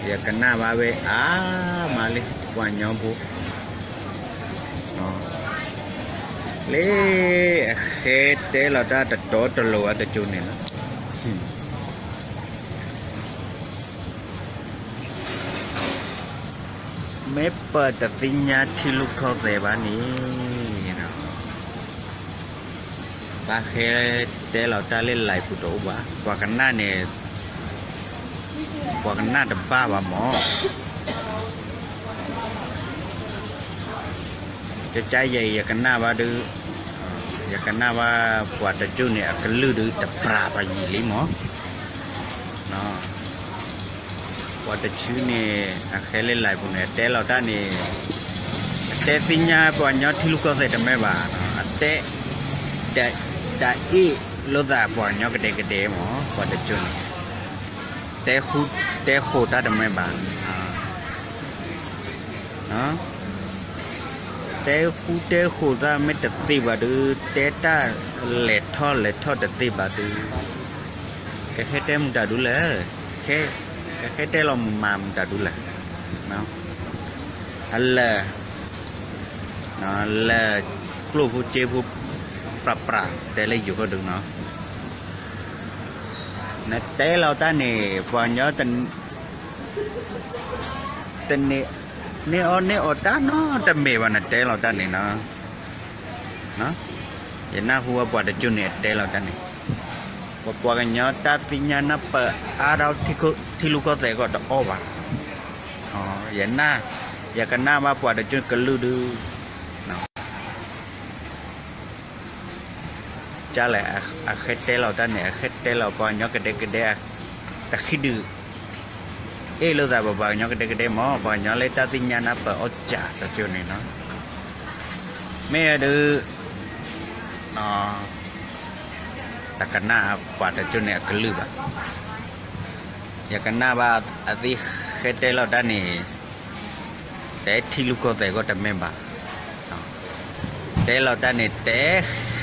ယကနၣ်ဘၣ်ဝဲအါမးလံ ပှၤကညီဖိ လၢအဃဲတဲလီၤတၢ်တတီတလိၤအတကၠိန့ၣ်လီၤ. မ့ၢ်ပတသ့ၣ်ညါထံရူၢ်ကီၢ်သဲးဘၣ်န့ၣ် ဘၣ်ဃဲတဲလီၤတၢ်လၢ live ပူၤတအိၣ်ဘၣ်. ပှၤကနၣ်န့ၣ် ပှၤကနၣ်တဘၣ်ဘၣ်မး. ကကယဲၢ်အံၤ ယကနၣ်ဘၣ်ဒုး, ယကနၣ်ဘၣ်ပှၤတကၠိန့ၣ် အကလုၢ်ဒုးတပြးပယံာ်လံမး. ပှၤတကၠိန့ၣ် အဃဲလၢ live ပူၤန့ၣ် အတဲလီၤတၢ်န့ၣ် အတဲသ့ၣ်ညါပှၤကညီထံရူၢ်ကီၢ်သဲးတမ့ၢ်ဘၣ်, အတဲ တၢ်အ့ၣ်လိာ်သးပှၤကညီကဒဲကဒဲမး ပှၤတကၠိန့ၣ် တဲဃူတဲဃိးတၢ်တမ့ၢ်ဘၣ်. တဲဃူတဲဃိးတၢ်မ့ၢ်တသ့ဘၣ်ဒုး, တဲတၢ်လဲၤထီၣ်လဲၤထီၣ်တသ့ဘၣ်ဒုး, ကဟဲတဲမတၤဒုလဲၣ်, ကဟဲတဲလီၤမမၤမတၤဒုလဲၣ်. အလၢာ် လၢာ်ကျိၣ်ဖိစ့ဖိ ပြးပြး တဲလၢယိၤဃီဒုနီၤ. နတဲလီၤတၢ်န့ၣ် ပှၤကညီ တန့ၢ်အီၣ်န့ၢ်အီတၢ်နီတမံၤဘၣ် နတဲလီၤတၢ်န့ၣ်နီၤ. ယနၢ်ဟူဝဲပှၤတကၠိန့ၣ် အတဲလီၤတၢ်န့ၣ်, ပပှၤကညီတၢ်သ့ၣ်ညါနၢ်ပၢၢ်အါထီၣ်ထံရူၢ်ကီၢ်သဲးအဂီၢ်တအိၣ်ဘၣ်. ယနၢ်, ယကနၣ်ဘၣ်ပှၤတကၠိကလုၢ်ဒုး ကလဲၣ်, အဃဲတဲလီၤတၢ်န့ၣ် အဃဲတဲလီၤပှၤကညီကဒဲကဒဲ တဃံဒုး အ့ၣ်လိာ်သးပပှၤကညီကဒဲကဒဲမး, ပှၤကညီလၢတၢ်သ့ၣ်ညါနၢ်ပၢၢ်အီၣ်စၢ်တကၠိန့ၣ်နီၤ. မ့ၢ်ဒုး တကနၣ်ပှၤတကၠိန့ၣ်အကလုၢ်ဘၣ်. ယကနၣ်ဘၣ်အသ့ၣ်ဃဲတဲလီၤတၢ်န့ၣ် တဲထံရူၢ်ကီၢ်သဲးအဂီၢ်တမ့ၢ်ဘၣ်. တဲလီၤတၢ်န့ၣ် တဲ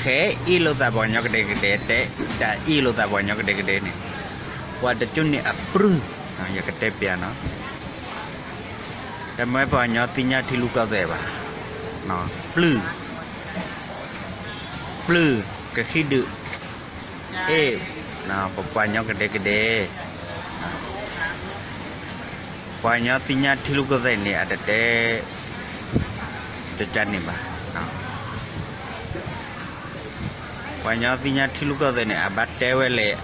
ဃဲအ့ၣ်လိာ်သးပှၤကညီကဒဲကဒဲ, တဲတၢ်အ့ၣ်လိာ်သးပှၤကညီကဒဲကဒဲန့ၣ်, ပှၤတကၠိန့ၣ်အပြုၢ်, ယကတဲပျးနီၤ, တမ့ၢ်ပှၤကညီသ့ၣ်ညါထံရူၢ်ကီၢ်သဲးဘၣ်. ပြုၢ် ပြုၢ် ကဃံဒုး အ့ၣ် ပပှၤကညီကဒဲကဒဲ, ပှၤကညီသ့ၣ်ညါထံရူၢ်ကီၢ်သဲးန့ၣ် အတတဲ တကၠိန့ၣ်ဘၣ်. ပှၤကညီသ့ၣ်ညါထံရူၢ်ကီၢ်သဲးန့ၣ် အဘၣ်တဲဝဲလဲၣ်,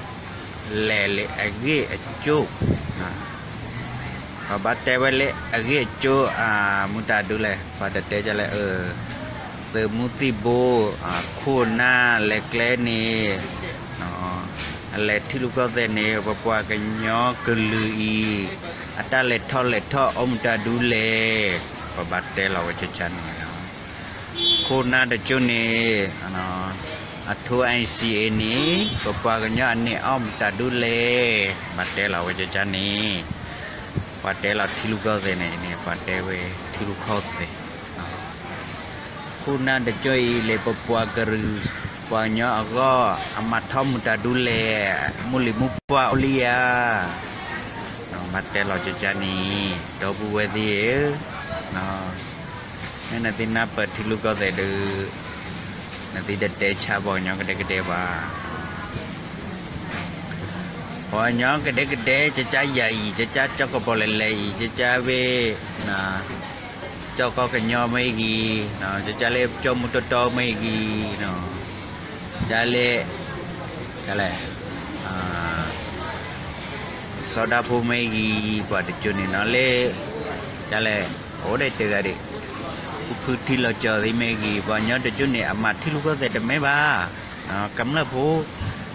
လဲၤလၢအဂ့ၢ်အကျိၤ, ပဘၣ်တဲဝဲလၢအဂ့ၢ်အကျိၤ, မတၤဒုလဲၣ်, ပှၤတတဲဒ်လဲၣ်, သုးမုၢ်သံၣ်ဘိ, ခိၣ်နၢ်လဲၤကျဲန့ၣ် အလဲၤထံရူၢ်ကီၢ်သဲးန့ၣ် ပပှၤကညီကလုာ်အံၤ အတၢ်လဲၤထီၣ်လဲၤထီၣ်အိၣ်မတၤဒုလဲၣ်, ပဘၣ်တဲလီၤဝဲကကန့ၣ်လီၤ. ခိၣ်နၢ်တကၠိန့ၣ် အထိ NCA န့ၣ် ပပှၤကညီအန့ၢ်အီၣ်မတၤဒုလဲၣ်, ဘၣ်တဲလီၤဝဲကကန့ၣ်, ပှၤတဲလီၤထံရူၢ်ကီၢ်သဲးန့ၣ်န့ၣ် ပှၤတဲဝဲထံရူၢ်ကီၢ်သဲး ခိၣ်နၢ်တကၠိအံၤလဲၤပပှၤကရူၢ် ပှၤကညီအဂီၢ် အမၤထီၣ်မတၤဒုလဲၣ်, မိၢ်လံၤမိၢ်ပှၢ်အိၣ်လံဧါ, ဘၣ်တဲလီၤကကန့ၣ်, ဒီပုၢ်ဝဲၢ်သ့ၣ်ဧၢ, မ့ၢ်နသ့ၣ်နၢ်ပၢၢ်ထံရူၢ်ကီၢ်သဲးဒုး, နသ့ၣ်တတဲဆါပှၤကညီကဒဲကဒဲဘၣ်. ပှၤကညီကဒဲကဒဲ ကကယၤအံၤ ကကၢ်ကီၢ်ပီၤလဲၣ်လဲၣ်အံၤ ကကၢ်ဝဲ ကၠီၣ်ကီၢ်ကညီမ့ၢ်ဂ့ၤ, ကကၢ်လၢကၠီၣ်မူတီတီမ့ၢ်ဂ့ၤ, ကၠၢ်လၢ ကၠၢ်လဲၣ် စီၤဒၤဖိမ့ၢ်ဂ့ၤ, ပှၤတကၠိန့ၣ်နီၤလၢ ကၠၢ်လဲၣ် အိၣ်ဒၣ်တဂၤဒံး, ဖုဖုထံလီၤကၠီၤသ့ၣ်မ့ၢ်ဂ့ၤ, ပှၤကညီတကၠိန့ၣ် အမၤထံရူၢ်ကီၢ်သဲးတမ့ၢ်ဘၣ်, ကမျၢၢ်ဖိ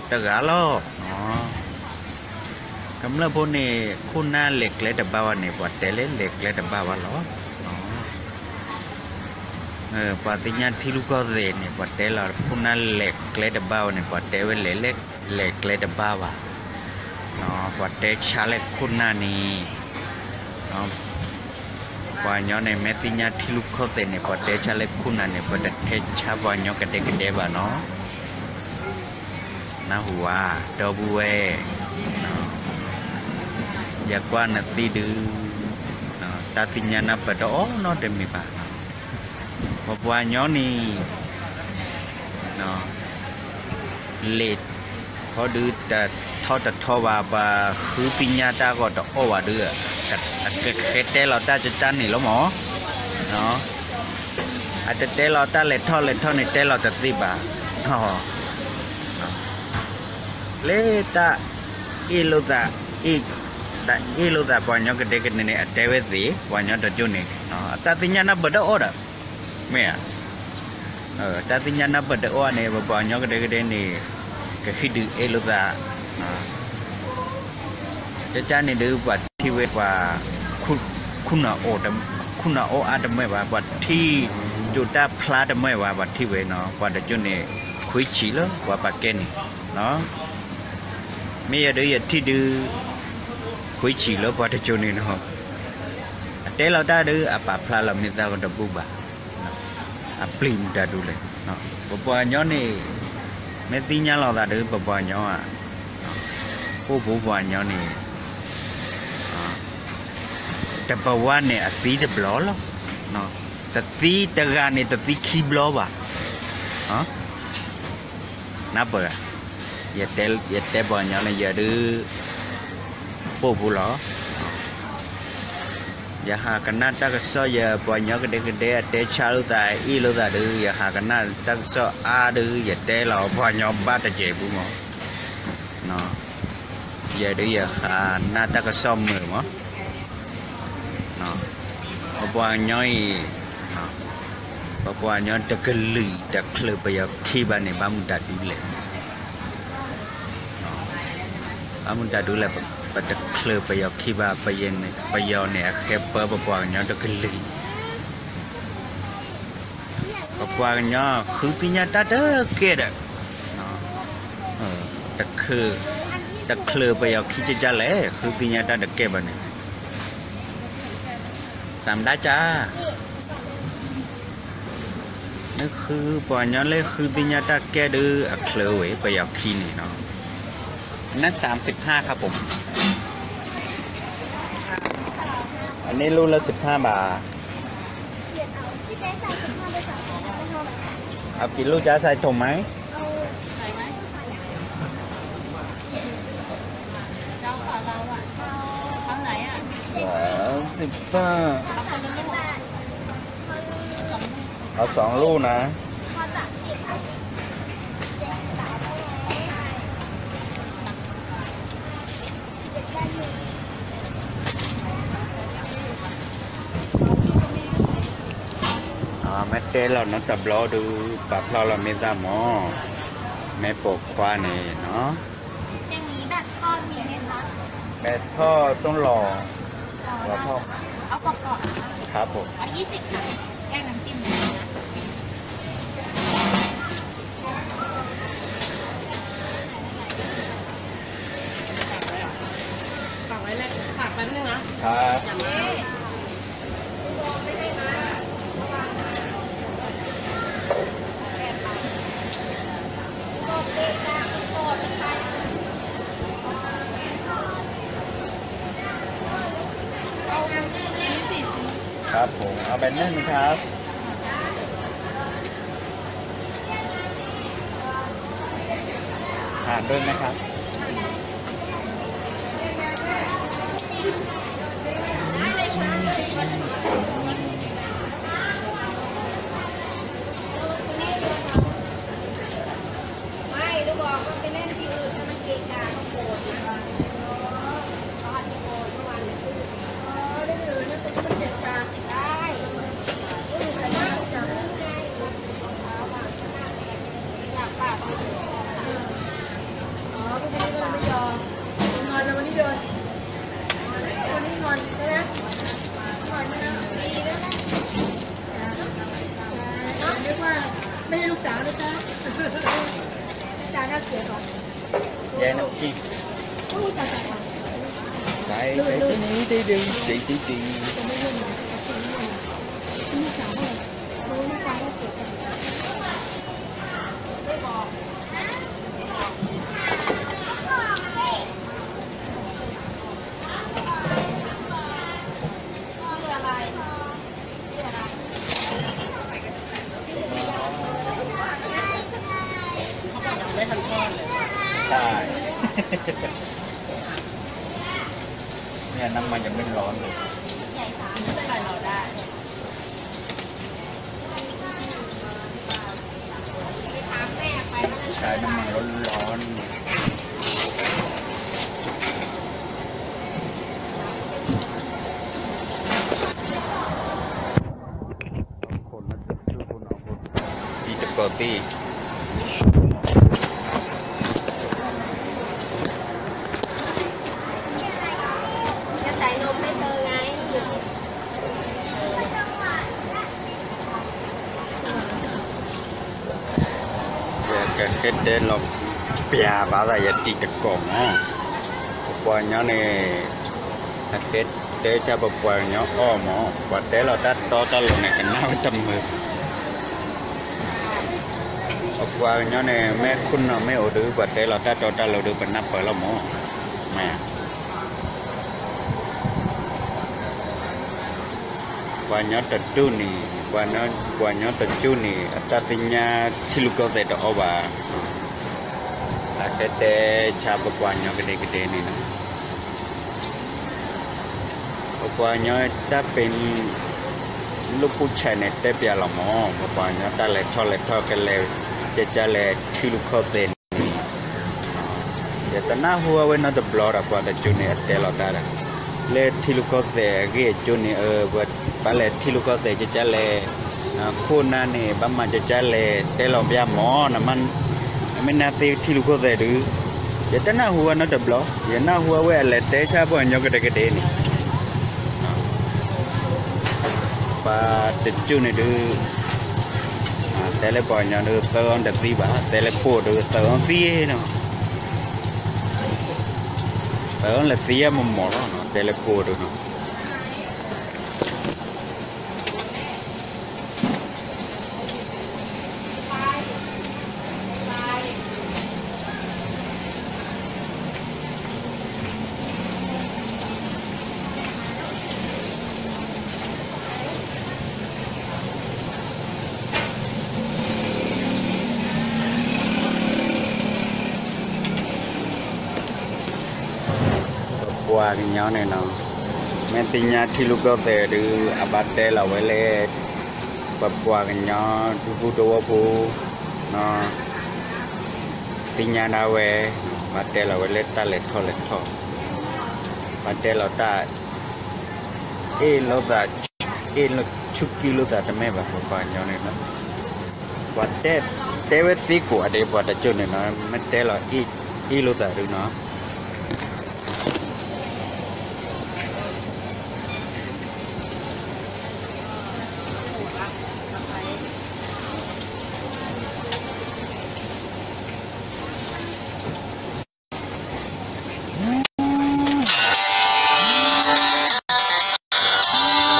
တဂၤလီၤ. ကမျၢၢ်ဖိန့ၣ် ခိၣ်နၢ်လဲၤကျဲတဘၣ်ဘၣ်န့ၣ် ပှၤတဲလၢလဲၤကျဲတဘၣ်ဘၣ်လီၤ. ပှၤသ့ၣ်ညါထံရူၢ်ကီၢ်သဲးန့ၣ် ပှၤတဲလီၤ ခိၣ်နၢ်လဲၤကျဲတဘၣ်ဘၣ်န့ၣ် ပှၤတဲဝဲလဲၤ လဲၤကျဲတဘၣ်ဘၣ်. ပှၤတဲဆါလၢခိၣ်နၢ်န့ၣ် ပှၤကညီန့ၣ် မ့ၢ်သ့ၣ်ညါထံရူၢ်ကီၢ်သဲးန့ၣ် ပှၤတဲဆါလၢခိၣ်နၢ်န့ၣ် ပှၤတတဲဆါပှၤကညီကဒဲကဒဲဘၣ်နီၤ. နၢ်ဟူဧါ ဒီပုၢ်ဝဲၢ်, ယကွၢ်နသ့ၣ်ဒုး, တၢ်သ့ၣ်ညါနၢ်ပၢၢ်တအိၣ်နီတမံၤဘၣ်. ပပှၤကညီန့ၣ် လဲၤခီဒုးတထီတထီဘၣ်, ပှၤဃုသ့ၣ်ညါတၢ်ဂီၤတအိၣ်ဘၣ်ဒုး, အကဟဲတဲလီၤတၢ်ကတၢၢ်န့ၣ်လီၤမး. အတတဲလီၤတၢ်လဲၤထီၣ်လဲၤထီၣ်န့ၣ် တဲလီၤတသ့ဘၣ်. လၢတၢ်အ့ၣ်လိာ်သး, တၢ်အ့ၣ်လိာ်သးပှၤကညီကဒဲကဒဲန့ၣ် အတဲဝဲသ့ၣ် ပှၤကညီတကၠိန့ၣ်, တၢ်သ့ၣ်ညါနၢ်ပၢၢ်တအိၣ်ဒီး, မ့ၢ်ဧါ. တၢ်သ့ၣ်ညါနၢ်ပၢၢ်တအိၣ်န့ၣ် ပပှၤကညီကဒဲကဒဲန့ၣ် ကဟံးဒုးအ့ၣ်လိာ်သး ကကန့ၣ်ဒုး ပှၤထံၣ်ဝဲပှၤ ခိၣ်နၢ်အိၣ်အါတမၢၢ်ဘၣ်, ပှၤထံၣ်ကၠိတၢ်ဖျါတမၢၢ်ဘၣ်, ပှၤထံၣ်ဝဲနီၤ, ပှၤတကၠိန့ၣ် ခွံဆံးလၢပှၤပာ်ကဲန့ၣ်, မ့ၢ်ယၤဒုးယထံၣ်ဒုး ခွံဆံးလၢပှၤတကၠိန့ၣ်နီၤ, အတဲလီၤတၢ်ဒုး အပာ်ဖျါလီၤမ့ၢ်သၣ်ကတဘူၣ်ဘၣ်, အပျံၤမတၤဒုးလဲၣ်. ပပှၤကညီန့ၣ် မ့ၢ်သ့ၣ်ညါလီၤသးဒုး ပပှၤကညီဧါ, အိၣ်ဘူးပှၤကညီန့ၣ် တပဝါန့ၣ်အသံတဘျီလီၤ, တသံတဂၤန့ၣ် တသံခံဘျီဘၣ်. နၢ်ပၢၢ်, ယတဲပှၤကညီန့ၣ် ယၤဒုး ပိာ်ပူၤလီၤ. ယဟးကနၣ်တၢ်ကစီၣ် ယပှၤကညီကဒဲကဒဲအတဲဆါလိာ်သး အအ့ၣ်လိာ်သးဒုး ယဟးကနၣ်တၢ်ကစီၣ်အါဒုး ယတဲလီၤပှၤကညီဘၣ်တစဲးပူၤမး. ယၤဒုးယဟးနၣ်တၢ်ကစီၣ်မုာ်မး. ပပှၤကညီအံၤ ပပှၤကညီတကလုာ်တချုးပယီၤခံဘၣ်န့ၣ် ဘၣ်မတၤဒုးလဲၣ်. ဘၣ်မတၤဒုးလဲၣ် ပတချုးပယီၤခံဘၣ်, ပယီၤန့ၣ်အဃဲပၢပပှၤကညီတကလုာ်. ပပှၤကညီဃုသ့ၣ်ညါတၢ်တကဲဒီး တချုးပယီၤခံကကလဲၣ် ဃုသ့ၣ်ညါတၢ်တကဲဘၣ်န့ၣ် စးမဒၣ်ကၢ် နဃုပှၤကညီလၢဃုသ့ၣ်ညါတၢ်ကဲဒုးအချုးဝဲ ပယီၤခံန့ၣ်နီၤ. นั่นสามสิบห้าครับผม. อันนี้ลูกละสิบห้าบาท. เอากี่ลูกจ๊ะ ใส่ถุงไหม? สามสิบห้า เอาสองลูกนะ. မ့ၢ်တဲလီၤနီတဘျီဒုး ပာ်ဖျါလီၤမ့ၢ်သၣ်မး, မ့ၢ်ပိာ်ခွါန့ၣ်နီၤ. แบบทอดมีไหมคะ? แบบทอดต้องรอ รอทอด เอากรอบๆ ครับผม เอายี่สิบค่ะ แยกน้ำจิ้มเลยนะ ฝากไว้เลย ฝากแป๊บนึงนะ ครับ ครับผม เอาแบบนึ่งครับ หั่นด้วยนะครับ ไม่ ลูกบอกว่าไปเล่นที่อื่น ถ้ามันเกะกะก็โกรธนะ เขาอาจจะโกรธเมื่อวานเนี่ย เออ เล่นอื่นนะ แต่ก็เกะกะ ได้ อยากปาก อ๋อ พรุ่งนี้ก็เลยไม่ยอม งอนเลย วันนี้เดิน วันนี้งอนใช่ไหม งอนใช่ไหม ดีแล้วนะ นึกว่าไม่ใช่ลูกสาวนะจ๊ะ ลูกสาวน่าเกลียดกว่า ยายน้ำพริก อู้ตายตายตาย ใส่ใส่ ลูก ใส่ ใส่ ใส่ ใส่ ลูกสาวเนี่ย รู้หน้าตาน่าเกลียดจัง ไม่บอก ไม่บอก ไม่บอก ไม่บอก น้ำมันยังไม่ร้อนเลย ใช้น้ำมันร้อนๆ คนละจุดจุดคนเอาคน อีตะกอตี้ จะใส่นมให้เธอไง ယကတဲလီၤပျၢ်ဘၣ်သးယတံၤတကိးမး, ပပှၤကညီန့ၣ် အကဲတဲဆၢပပှၤကညီအီၣ်မး, ပှၤတဲလီၤတၢ်တီတၢ်လိၤန့ၣ် ကနၣ်ဝဲတမုာ်, ပပှၤကညီန့ၣ် မ့ၢ်ခိၣ်နူာ်မ့ၢ်အိၣ်ဒီး ပှၤတဲလီၤတၢ်တီတၢ်လိၤဒီး ပနၢ်ပၢၢ်လီၤမး, မ့ၢ် ပှၤကညီတဒူၣ်န့ၣ်, ပှၤကညီတဒူၣ်န့ၣ် အတၢ်သ့ၣ်ညါထံရူၢ်ကီၢ်သဲးတအိၣ်ဘၣ်, အကဲတဲဆၢပပှၤကညီကဒဲကဒဲန့ၣ်လီၤ, ပပှၤကညီတၢ်ပ့ၤ လိၣ်ပိၢ်ဆဲးန့ၣ် တဲပျးလီၤမး, ပပှၤကညီတၢ်လဲၤထီၣ်လဲၤထီၣ်ကလဲၤ ကကလဲၤထံရူၢ်ကီၢ်သဲးန့ၣ် ယတနၢ်ဟူအဝဲနီတဘျီဒီး ပှၤတကၠိန့ၣ် အတဲလီၤတၢ်ဒီး လၢထံရူၢ်ကီၢ်သဲးအဂ့ၢ်အကၠိန့ၣ် ဘၣ်လဲၤထံရူၢ်ကီၢ်သဲး ကကလဲၤ ခိၣ်နၢ်န့ၣ် ဘၣ်မၤကကလဲၤ တဲလီၤပျၢ်မး, နမ့ၢ်နၢ်သ့ထံရူၢ်ကီၢ်သဲးဒုး, ယတနၢ်ဟူအနီတဘျီ, ယနၢ်ဟူအဝဲအလဲၤတဲဆၢပှၤကညီကဒဲကဒဲန့ၣ် ပှၤတကၠိန့ၣ်ဒုး, တဲလၢပှၤကညီဒုး သၢအီၤတသံဘၣ်, တဲလၢခိၣ်ဒုး သၢအီၤသံနီၤ, သၢအီၤလၢသံအမမီၢ်လီၤနီၤ, တဲလၢခိၣ်ဒုးနီၤ ပပှၤကညီန့ၣ်နီၤ, မ့ၢ်သ့ၣ်ညါထံရူၢ်ကီၢ်သဲးဒုး အဘၣ်တဲလီၤဝဲလၢ ပပှၤကညီ ဒူဖိသဝီဖိ သ့ၣ်ညါဒၣ်ဝဲ, ဘၣ်တဲလီၤဝဲလၢတၢ်လဲၤထီၣ်လဲၤထီၣ်, ဘၣ်တဲလီၤတၢ် အ့ၣ်လိာ်သး, အ့ၣ်လိာ်ဆူၣ်ကံလိာ်သးတမ့ၢ်ဘၣ် ပပှၤကညီန့ၣ်နီၤ, ပှၤတဲ, တဲဝဲသ့ကိးဂၤဒဲး ပှၤတကၠိန့ၣ်နီၤ, မ့ၢ်တဲလီၤ အ့ၣ်လိာ်သးဒုးနီၤ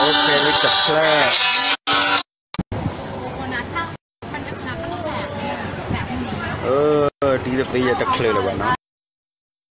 အိၣ်ဖဲလၢတဖျၢၣ်, ဒ်တသ့ယတချုးလၢၤဘၣ်နီၤ.